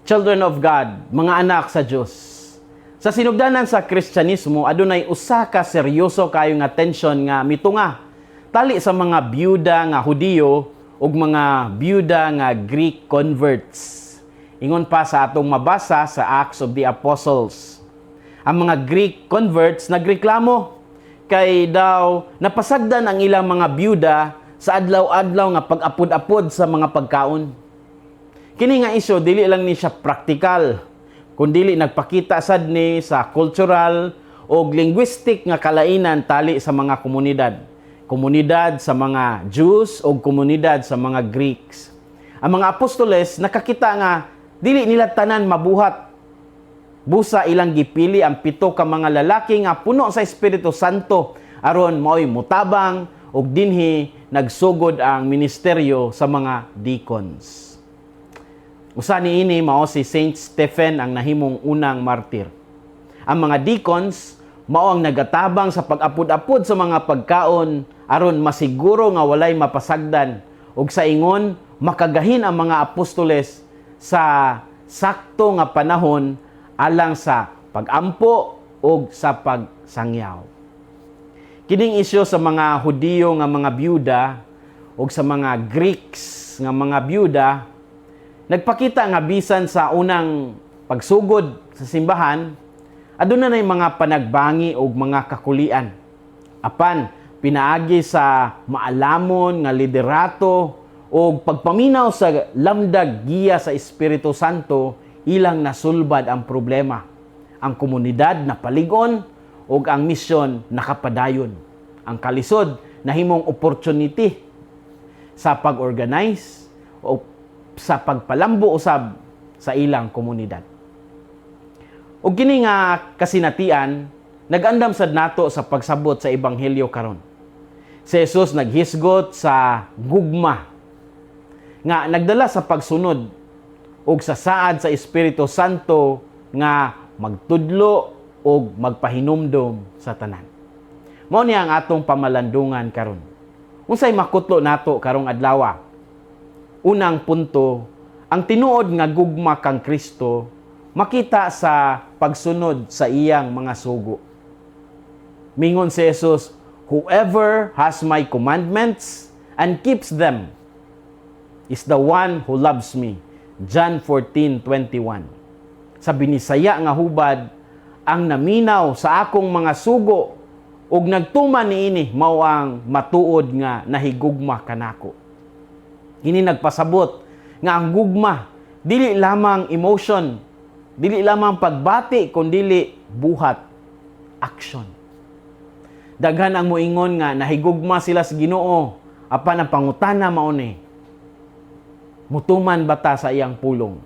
Children of God, mga anak sa Dios. Sa sinugdanan sa Kristyanismo, adunay usa ka seryoso kayo nga tension nga mitunga tali sa mga byuda nga Hudiyo ug mga byuda nga Greek converts. Ingon pa sa atong mabasa sa Acts of the Apostles. Ang mga Greek converts nagreklamo kay daw napasagdan ang ilang mga byuda sa adlaw-adlaw nga pag-apod-apod sa mga pagkaon. Kini nga isyu dili lang ni siya praktikal, kundili nagpakita sad ni sa cultural o linguistic nga kalainan tali sa mga komunidad. Komunidad sa mga Jews o komunidad sa mga Greeks. Ang mga apostoles nakakita nga dili nila tanan mabuhat. Busa ilang gipili ang 7 ka mga lalaki nga puno sa Espiritu Santo aron maoy mutabang, ug dinhi nagsugod ang ministeryo sa mga deacons. Usa niini mao si Saint Stephen, ang nahimong unang martir. Ang mga deacons mao ang nagatabang sa pag-apod-apod sa mga pagkaon aron masiguro nga walay mapasagdan ug sa ingon makagahin ang mga apostoles sa sakto nga panahon alang sa pagampo ug sa pagsangyaw. Kining isyu sa mga Hudiyo nga mga byuda ug sa mga Greeks nga mga byuda nagpakita nga bisan sa unang pagsugod sa simbahan, aduna nay mga panagbangi ug mga kakulian. Apan pinaagi sa maalamon nga liderato ug pagpaminaw sa lamdag giya sa Espiritu Santo, ilang nasulbad ang problema. Ang komunidad napalig-on ug ang misyon nakapadayon. Ang kalisod nahimong opportunity sa pag-organize o sa pagpalambo usab sa ilang komunidad. Ug kini nga kasinatian nag-andam sad nato sa pagsabot sa ebanghelyo karon. Si Jesus naghisgot sa gugma nga nagdala sa pagsunod ug sa saad sa Espiritu Santo nga magtudlo ug magpahinumdom sa tanan. Mao ni ang atong pamalandungan karon. Unsay makutlo nato karong adlaw? Unang punto, ang tinuod nga gugma kang Kristo makita sa pagsunod sa iyang mga sugo. Mingon si Jesus, "Whoever has my commandments and keeps them is the one who loves me." John 14:21. Sa Binisaya nga hubad, "Ang naminaw sa akong mga sugo ug nagtuman niini mao ang matuod nga nahigugma kanako." Kini nagpasabot nga ang gugma dili lamang emotion, dili lamang pagbati, kundili buhat, action. Daghan ang moingon nga nahigugma sila sa Ginoo, apan ang pangutana mao ni, mutuman ba ta sa iyang pulong?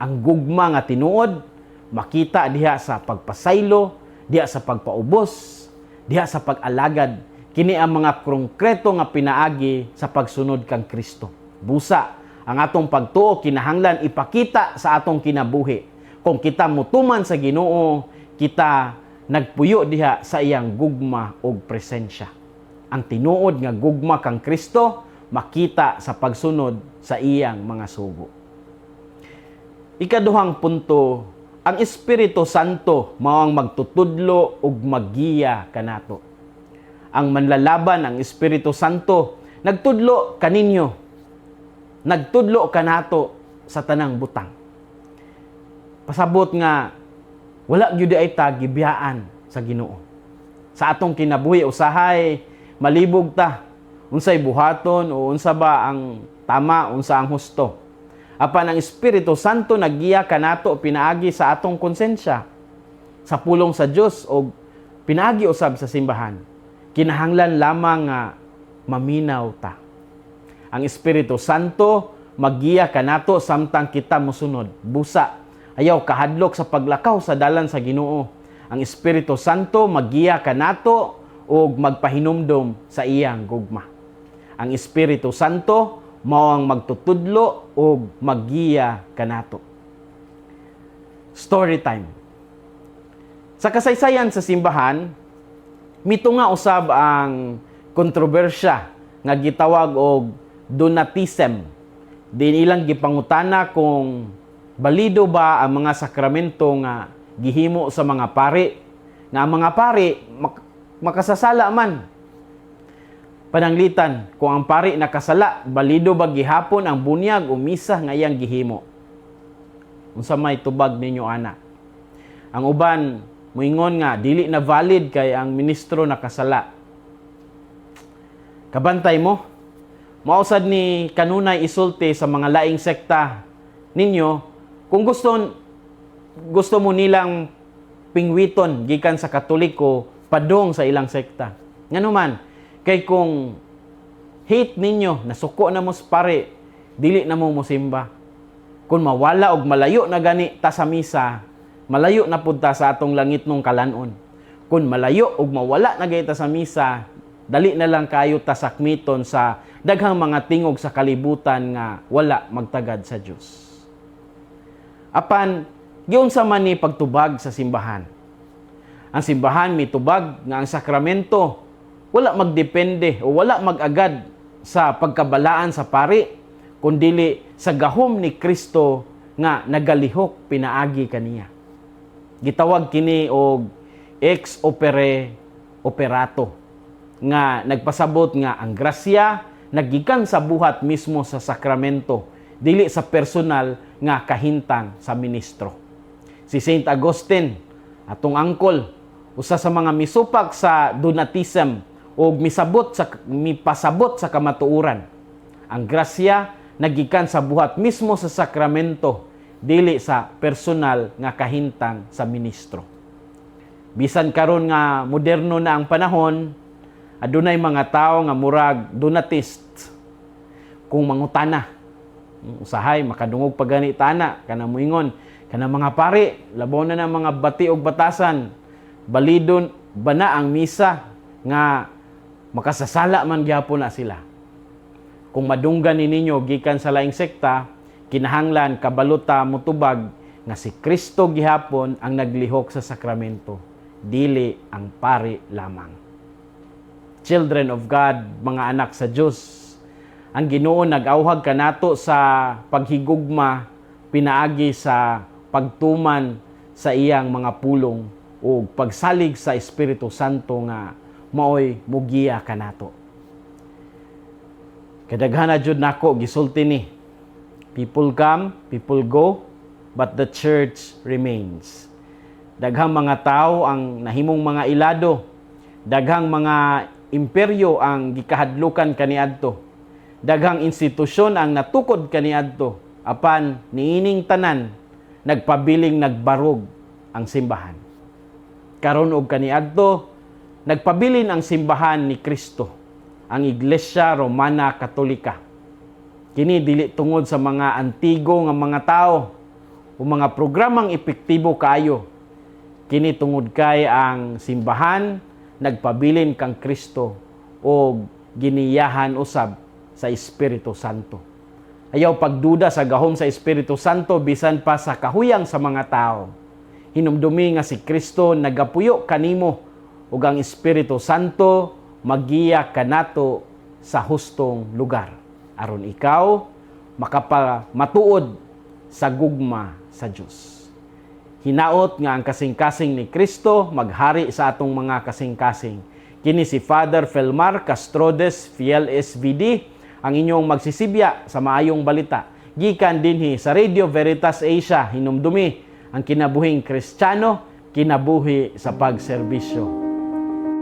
Ang gugma nga tinuod makita diha sa pagpasaylo, diha sa pagpaubos, diha sa pag-alagad. Kini ang mga konkreto nga pinaagi sa pagsunod kang Kristo. Busa, ang atong pagtuo kinahanglan ipakita sa atong kinabuhi. Kung kita mutuman sa Ginoo, kita nagpuyo diha sa iyang gugma ug presensya. Ang tinuod nga gugma kang Kristo makita sa pagsunod sa iyang mga sugo. Ikaduhang punto, ang Espiritu Santo mao ang magtutudlo ug maggiya kanato. Ang manlalaban, ang Espiritu Santo, nagtudlo kaninyo. Nagtudlo kanato sa tanang butang. Pasabot nga wala gyud ay ta gibiyaan sa Ginoo. Sa atong kinabuhi usahay malibog ta unsay buhaton o unsa ba ang tama, unsa ang husto. Apan ang Espiritu Santo naggiya kanato pinaagi sa atong konsensya, sa pulong sa Dios o pinaagi usab sa simbahan. Kinahanglan lamang nga maminaw ta. Ang Espiritu Santo maggiya kanato samtang kita mosunod. Busa, ayaw kahadlok sa paglakaw sa dalan sa Ginoo. Ang Espiritu Santo maggiya kanato ug magpahinumdom sa iyang gugma. Ang Espiritu Santo mao ang magtutudlo ug maggiya kanato. Story time. Sa kasaysayan sa simbahan, mitunga usab ang kontrobersya nga gitawag og Donatism. Din ilang gipangutana kung Balido ba ang mga sakramento nga gihimo sa mga pari? Nga ang mga pari makasasala man. Pananglitan, kung ang pari nakasala, balido ba gihapon ang bunyag o misa nga iyang gihimo? Unsa may tubag ninyo ana? Ang uban moingon nga dili na valid kay ang ministro nakasala. Kabantay mo, mao sad ni kanunay isulti sa mga laing sekta ninyo kung gusto gusto mo nilang pingwiton gikan sa Katoliko padung sa ilang sekta. Ngano man, kay kung hate ninyo, nasuko na mo sa pare, dili na mo mosimba. Kung mawala og malayo na gani ta sa misa, malayo na pud ta sa atong langitnong kalanon. Kung malayo og mawala na gani ta sa misa, dali na lang kayo ta sakmiton sa daghang mga tingog sa kalibutan nga wala magtagad sa Dios. Apan giunsa man ni pagtubag sa simbahan? Ang simbahan mitubag nga ang sakramento wala magdepende o wala mag-agad sa pagkabalaan sa pari, kundili sa gahom ni Kristo nga nagalihok pinaagi kaniya. Gitawag kini og ex opere operato, nga nagpasabot nga ang grasya nagikan sa buhat mismo sa sakramento, dili sa personal nga kahintang sa ministro. Si Saint Augustine, atong angkol, usa sa mga misupak sa Donatism o misabot sa mipasabot sa kamatuoran. Ang grasya nagikan sa buhat mismo sa sakramento, dili sa personal nga kahintang sa ministro. Bisan karon nga moderno na ang panahon, adunay mga tao nga murag Donatist kung mangutana. Usahay makadungog pa gani tana kana moingon kana mga pari, labaw na ng mga bati og batasan, balidon ba na ang misa nga makasasala man gyapon na sila? Kung madunggan ni ninyo gikan sa laing sekta, kinahanglan kabalo ta motubag nga si Kristo gihapon ang naglihok sa sakramento, dili ang pari lamang. Children of God, mga anak sa Dios, ang Ginoo nag-awhag kanato sa paghigugma pinaagi sa pagtuman sa iyang mga pulong o pagsalig sa Espiritu Santo nga maoy mugiya kanato. Kadaghan na jud nako gisulti ni. People come, people go, but the church remains. Daghang mga tao ang nahimong mga ilado. Daghang mga imperyo ang gikahadlukan kaniadto. Daghang institusyon ang natukod kaniadto. Apan niining tanan, nagpabiling nagbarog ang simbahan. Karon og kaniadto, nagpabilin ang simbahan ni Kristo, ang Iglesia Romana Katolika. Kini dili tungod sa mga antigo nga mga tao o mga programang epektibo kaayo. Kini tungod kay ang simbahan nagpabilin kang Kristo o giniyahan usab sa Espiritu Santo. Ayaw pagduda sa gahom sa Espiritu Santo bisan pa sa kahuyang sa mga tao. Hinumdumi nga si Kristo nagapuyo kanimo ug ang Espiritu Santo magiya kanato sa hustong lugar aron ikaw makapamatuod sa gugma sa Dios. Hinaot nga ang kasing-kasing ni Kristo maghari sa atong mga kasing-kasing. Kini si Father Felmar Castrodes Fiel SVD, ang inyong magsisibya sa maayong balita. Gikan dinhi sa Radio Veritas Asia, hinumdumi ang kinabuhing Kristiyano, kinabuhi sa pagserbisyo.